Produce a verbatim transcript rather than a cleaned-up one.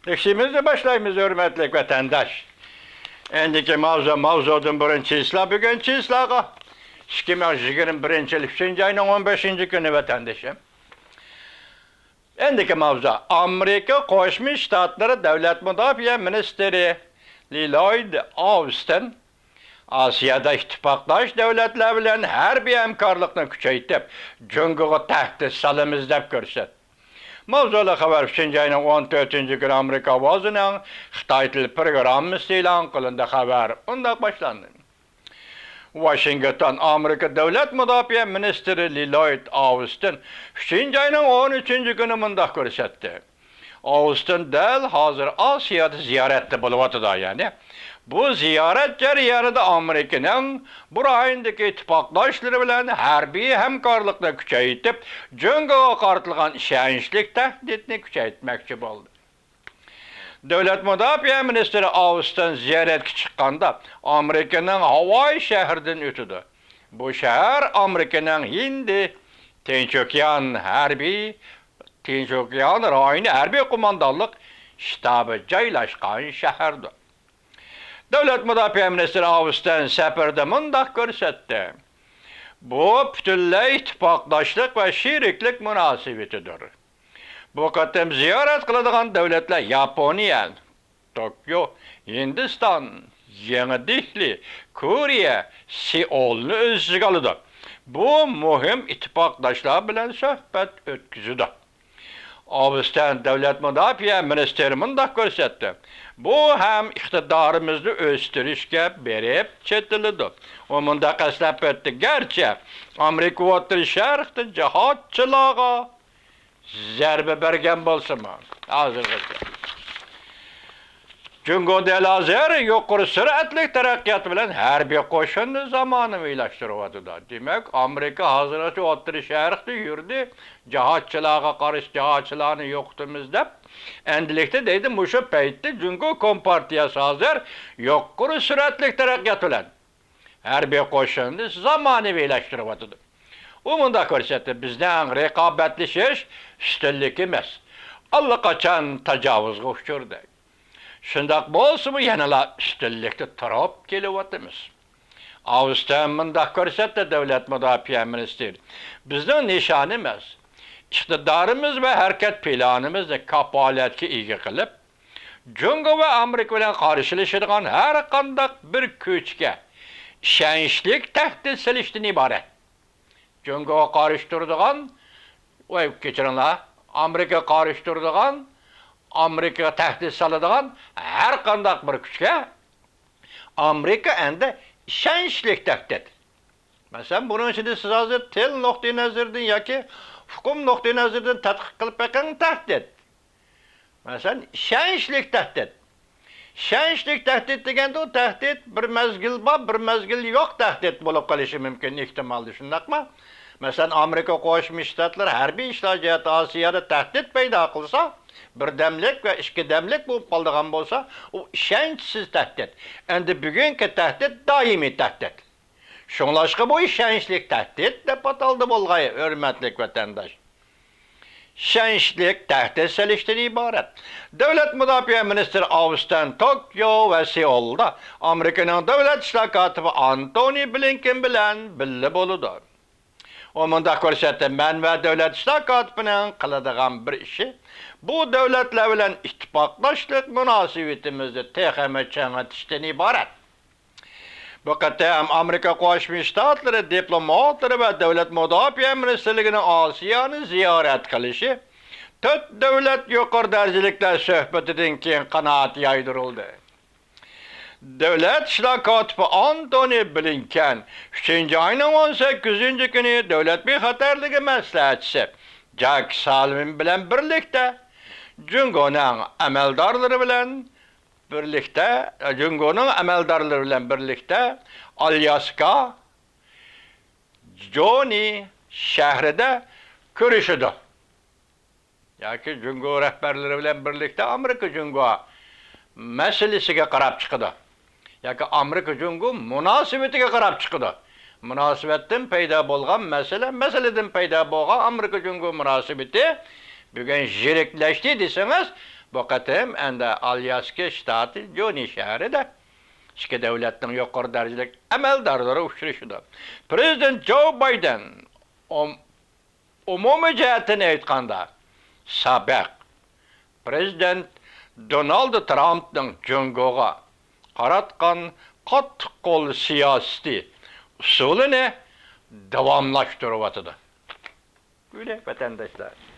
ئىشىمىزنى باشلايمىز، ھۆرمەتلىك ۋەتەنداش. ئەندىكى ماۋزۇ، ماۋزۇدىن بۇرۇن چىسلا، بۈگۈن چىسلاغا. ئىككى مىڭ يىگىرمە بىرىنچى يىل ئۈچىنچى ئاينىڭ ئون بەشىنچى كۈنى، ۋەتەندىشىم. ئەندىكى ماۋزۇ، ئامېرىكا قوشما شتاتلىرى دۆلەت مۇداپىئە مىنىستىرى للويد ئاۋستىن ئاسىيادا ئىتتىپاقداش دۆلەتلەر بىلەن ھەربىي ھەمكارلىقنى كۈچەيتىپ، جۇڭگوغا تەھدىت سالىمىز، دەپ كۆرسەتتى. ماۋزۇلۇق خەۋەر ئۈچىنچى ئاينىڭ ئون تۆتىنچى كۈنى ئامېرىكا ئاۋازىنىڭ خىتاي تىل پروگراممىسى ئېلان قىلىندى. خەۋەر مۇنداق باشلاندى. ۋاشىنگتون، ئامېرىكا دۆلەت مۇداپىئە مىنىستىرى للويد ئاۋستىن ئۈچىنچى ئاينىڭ ئون ئۈچىنچى كۈنى مۇنداق كۆرسەتتى. ئاۋستىن دەل ھازىر ئاسىيادا زىيارەتتە بولۇۋاتىدۇ. يەنى، بۇ زىيارەت جەريانىدا ئامېرىكىنىڭ بۇ رايوندىكى ئىتتىپاقداشلىرى بىلەن ھەربىي ھەمكارلىقنى كۈچەيتىپ، جۇڭگوغا قارىتىلغان ئىشەنچلىك تەھدىتنى كۈچەيتمەكچى بولدى. دۆلەت مۇداپىئە مىنىستىرى ئاۋستىن زىيارەتكە چىققاندا، ئامېرىكىنىڭ ھاۋاي شەھىرىدىن ئۆتىدۇ. بۇ شەھەر ئامېرىكىنىڭ ھىندى تىنچ ئوكيان ھەربىي، تىنچ ئوكيان رايونى ھەربىي قوماندانلىق شتابى جايلاشقان شەھەردۇر. دۆلەت مۇداپىئە مىنىستىرى ئاۋستىن سەپىرىدە مۇنداق كۆرسەتتى: بۇ پۈتۈنلەي ئىتتىپاقداشلىق ۋە شېرىكلىك مۇناسىۋىتىدۇر. بۇ قېتىم زىيارەت قىلىدىغان دۆلەتلەر ياپونىيە، توكيو، ھىندىستان، يېڭى دېھلى، كورېيە، سېئۇلنى ئۆز ئىچىگە ئالىدۇ. بۇ مۇھىم ئىتتىپاقداشلار بىلەن سۆھبەت ئۆتكۈزىدۇ. ئاۋستىن دۆلەت مۇداپىئە مىنىستىرى مۇنداق كۆرسەتتى: بۇ ھەم ئىقتىدارىمىزنى ئۆستۈرۈشكە بېرىپ چېتىلىدۇ. ئۇ مۇنداق ئەسلەپ ئۆتتى: گەرچە ئامېرىكا ئوتتۇرا شەرقتە جاھادچىلارغا زەربە بەرگەن بولسىمۇ، ھازىرغىچە جۇڭگو دەل ھازىر يۇقىرى سۈرئەتلىك تەرەققىيات بىلەن ھەربىي قوشۇننى زامانىۋىلاشتۇرۇۋاتىدۇ. دېمەك، ئامېرىكا ھازىرغىچە ئوتتۇرا شەرقتە يۈردى، جاھادچىلارغا قارشى جاھادچىلارنى يوقىتىمىز دەپ. ئەمدىلىكتە دەيدۇ، مۇشۇ پەيتتە جۇڭگو كومپارتىيەسى ھازىر يۇقىرى سۈرئەتلىك تەرەققىيات بىلەن ھەربىي قوشۇننى زامانىۋىلاشتۇرۇۋاتىدۇ. ئۇ مۇنداق كۆرسەتتى: بىزنىڭ رىقابەتلىشىش ئۈستۈنلۈكى ئەمەس، ئاللىقاچان تاجاۋۇزغا ئۇچرىدى. شۇنداق بولسىمۇ، يەنىلا ئۈستۈنلۈكتە تۇرۇپ كېلىۋاتىمىز. ئاۋستىن مۇنداق كۆرسەتتى، دۆلەت مۇداپىئە مىنىستىرى: بىزنىڭ نىشانىمىز، ئىقتىدارىمىز ۋە ھەرىكەت پىلانىمىزنى كاپالەتكە ئىگە قىلىپ، جۇڭگو ۋە ئامېرىكا بىلەن قارشىلىشىدىغان ھەر قانداق بىر كۈچكە ئىشەنچلىك تەھدىت سېلىشتىن ئىبارەت. جۇڭگوغا قارشى تۇرىدىغان، ۋاي، كەچۈرۈڭلار، ئامېرىكىغا قارشى تۇرىدىغان، ئامېرىكىغا تەھدىت سالىدىغان ھەر قانداق بىر كۈچكە ئامېرىكا ئەمدى ئىشەنچلىك تەھدىت. مەسىلەن، بۇنىڭ ئىچىدە سىز ھازىر تىل نۇقتىئى نەزىرىدىن ياكى ئۇقۇم نۇقتىئى نەزىرىدىن تەتقىق قىلىپ بېقىڭ، تەھدىت. مەسىلەن، ئىشەنچلىك تەھدىت. ئىشەنچلىك تەھدىت دېگەندە، ئۇ تەھدىت بىر مەزگىل بار، بىر مەزگىل يوق تەھدىت بولۇپ قېلىشى مۇمكىن، ئېھتىمالدا، شۇنداقمۇ؟ مەسىلەن، ئامېرىكا قوشما شتاتلىرى ھەربىي ئىشلار جەھەتتە ئاسىيادا تەھدىت پەيدا قىلسا، بىردەملىك ۋە ئىككىدەملىك بولۇپ قالىدىغان بولسا، ئۇ ئىشەنچسىز تەھدىت. ئەمدى بۈگۈنكى تەھدىت دائىمىي تەھدىت. شۇڭلاشقا بۇ ئىشەنچلىك تەھدىت دەپ ئاتالدى بولغاي، ھۆرمەتلىك ۋەتەنداش. ئىشەنچلىك تەھدىت سېلىشتىن ئىبارەت. دۆلەت مۇداپىئە مىنىستىرى ئاۋستىن توكيو ۋە سېئۇلدا ئامېرىكىنىڭ دۆلەت ئىشلار كاتىپى ئانتونى بلىنكېن بىلەن بىللە بولىدۇ. ئۇ مۇنداق كۆرسەتتى: مەن ۋە دۆلەت ئىشلار كاتىپىنىڭ قىلىدىغان بىر ئىشى، بۇ دۆلەتلەر بىلەن ئىتتىپاقداشلىق مۇناسىۋىتىمىزنى تېخىمۇ چىڭىتىشتىن ئىبارەت. بۇ قېتىم ئامېرىكا قوشما شتاتلىرى دىپلوماتلىرى ۋە دۆلەت مۇداپىئە مىنىستىرلىكىنىڭ ئاسىيانى زىيارەت قىلىشى تۆت دۆلەت يۇقىرى دەرىجىلىكلەر سۆھبىتىدىن كېيىن قانات يايدۇرۇلدى. دۆلەت ئىشلار كاتىپى ئانتونى بلىنكېن ئۈچىنچى ئاينىڭ ئون سەككىزىنچى كۈنى دۆلەت بىخەتەرلىكى مەسلىھەتچىسى جاك سالىۋان بىلەن بىرلىكتە جۇڭگونىڭ ئەمەلدارلىرى بىلەن بىرلىكتە، جۇڭگونىڭ ئەمەلدارلىرى بىلەن بىرلىكتە ئالياسكا جونى شەھىرىدە كۆرۈشىدۇ. ياكى جۇڭگو رەھبەرلىرى بىلەن بىرلىكتە ئامېرىكا جۇڭگو مەسىلىسىگە قاراپ چىقىدۇ. ياكى ئامېرىكا جۇڭگو مۇناسىۋىتىگە قاراپ چىقىدۇ. مۇناسىۋەتتىن پەيدا بولغان مەسىلە، مەسىلىدىن پەيدا بولغان ئامېرىكا جۇڭگو مۇناسىۋىتى بۈگۈن يىرىكلەشتى دېسىڭىز، بۇ قېتىم ئەندى ئالياسكا شتاتى جۇنى شەھىرىدە ئىككى دۆلەتنىڭ يۇقىرى دەرىجىلىك ئەمەلدارلىرى ئۇچرىشىدۇ. پرېزىدېنت جو بايدېن ئوم-، ئومۇمىي جەھەتتىن ئېيتقاندا، سابىق پرېزىدېنت دونالد ترامپنىڭ جۇڭگوغا قاراتقان قاتتىق قول سىياسىتى ئۇسۇلىنى داۋاملاشتۇرۇۋاتىدۇ. بۇيرۇڭ، ۋەتەنداشلار.